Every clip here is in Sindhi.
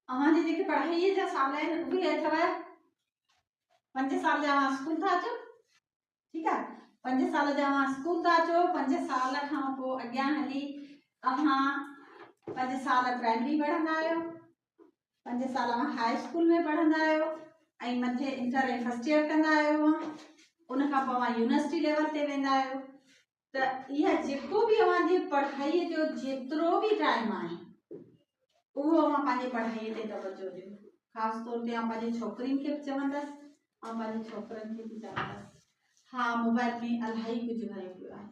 اوهان جي جيڪي پڙهائيء جا سال آهن اهي اٿو پنج سال جا اوهان اسڪول ٿا اچو ٺيڪ آهي پنج سال جا اوهان اسڪول ٿا اچو پنج سال کان پوء اڳيان هلي اوهان پنج سال پرائمري پڙهندا آهيو پنج سال اوهان هاء اسڪول ۾ پڙهندا آهيو ۽ مٿي انٽر ۽ فرسٽ ايئر ڪندا آهيو اوهان ان کان پوء اوهان يونيورسٽي ليول تي ويندا آهيو ته اها جيڪو به اوهان جي پڙهائيء جو جيترو به ٽائيم آهي اهو اوهان پنهنجي پڙهائيء تي توجه ڏيو. خاص طور تي آئون پنهنجي ڇوڪرين کي به چوندس ۽ پنهنجي ڇوڪرن کي به چوندس. ها موبائل ۾ الاهي ڪجهه ڀريو پيو آهي.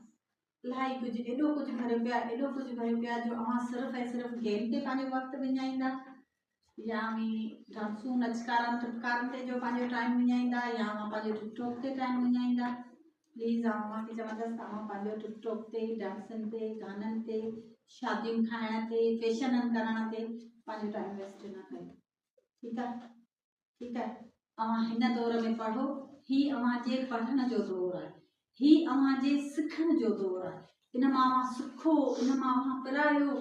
الاهي ڪجهه ايڏو ڪجهه ڀريو پيو آهي ايڏو ڪجهه ڀريو پيو آهي جو اوهان صرف ۽ صرف گيم تي پنهنجو وقت وڃائيندا يا اوهين ڊانسون نچڪارن ٽپڪارن تي جو پنهنجو ٽائيم وڃائيندا يا اوهان پنهنجو ٽڪ ٽاڪ تي ٽائيم وڃائيندا پليز آئون اوهان کي چوندس ته اوهان پنهنجو ٽڪ ٽاڪ تي ڊانسن تي گانن تي شادين کائڻ تي فيشنن ڪرڻ تي پنهنجو ٽائيم ويسٽ نه ڪيو ٺيڪ آهي ٺيڪ آهي اوهان هن دور ۾ پڙهو هي اوهان جي پڙهڻ جو دور آهي هي اوهان جي سکڻ جو دور آهي ان مان اوهان سکو ان مان اوهان پرايو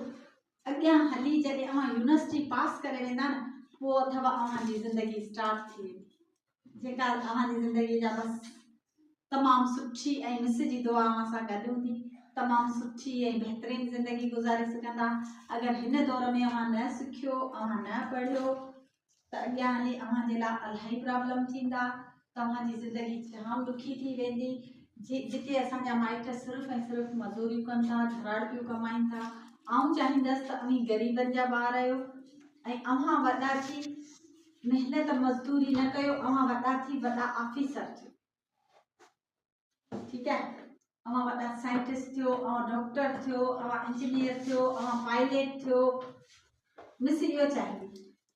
اڳيان هلي جڏهن اوهان يونيورسٽي پاس ڪري ويندا نه پوء اٿو اوهان جي زندگي اسٽارٽ ٿي ويندي جيڪا اوهان جي زندگي جا بس تمام سٺي ۽ مس جي دعا اوهان سان گڏ هوندي تمام سٺي ۽ بهترين زندگي گذاري سگهندا اگر هن دور ۾ اوهان نه سکيو اوهان نه پڙهيو ته اڳيان هلي اوهان جي لاء الاهي پرابلم ٿيندا توهان جي زندگي جام ڏکي ٿي ويندي جي جتي اسان جا مائٽ صرف ۽ صرف مزوريون ڪن ٿا ڌراڙپيون ڪمائين ٿا آئون چاهيندس ته اوهين غريبن جا ٻار آهيو ۽ اوهان وڏا ٿي محنت مزدوري نه ڪيو اوهان وڏا ٿي وڏا آفيسر ٿيو ٺيڪ آهي اوهان وڏا سائنٽسٽ ٿيو اوهان ڊاڪٽر ٿيو اوهان انجنيئر ٿيو اوهان پائليٽ ٿيو مس اهو چاهيندي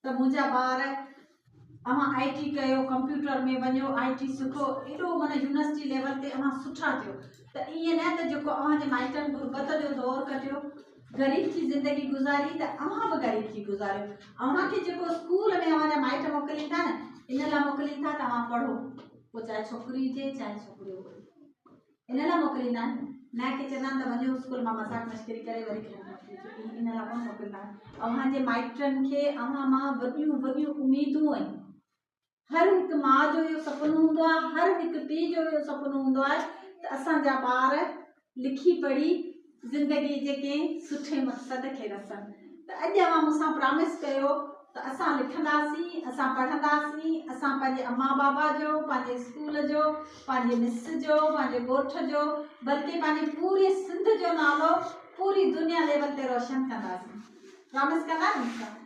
ته منهنجا ٻار اوهان آئي ٽي ڪيو ڪمپيوٽر ۾ وڃو آئي ٽي سکو ايڏو معنی يونيورسٽي ليول تي اوهان سٺا ٿيو ته ائين نه ته جيڪو اوهان جي مائٽن غربت جو دور ڪٽيو غريب ٿي زندگي گذاري ته اوهان به غريب ٿي گذاريو. اوهان کي جيڪو اسڪول ۾ اوهان جا مائٽ موڪلين ٿا نه ان لاء موڪلين ٿا ته اوهان پڙهو پوء چاهي ڇوڪري هجي چاهي ڇوڪرو هجي ان لاء موڪليندا آهن نه ڪي چوندا آهن ته وڃو اسڪول مان مذاق مشڪري ڪري وري گهر موٽي اچو ائين ان لاء ڪونه موڪليندا آهن. اوهان جي مائٽن کي اوهان مان وڏيون وڏيون اميدون آهن. هر هڪ ماء جو اهو سپنو هوندو آهي، هر هڪ پيء جو اهو سپنو هوندو آهي ته اسان جا ٻار لکي پڙهي زندگي جي ڪنهن سٺي مقصد کي رسن ته اڄ اوهان مون سان پرامس ڪيو ته اسان لکنداسين، اسان پڙهنداسين، اسان پنهنجي امان بابا جو، پنهنجي اسڪول جو، پنهنجي مس جو، پنهنجي ڳوٺ جو بلڪه پنهنجي پوري سنڌ جو نالو پوري دنيا ليول تي روشن ڪنداسين. پرامس ڪندا نه مون سان؟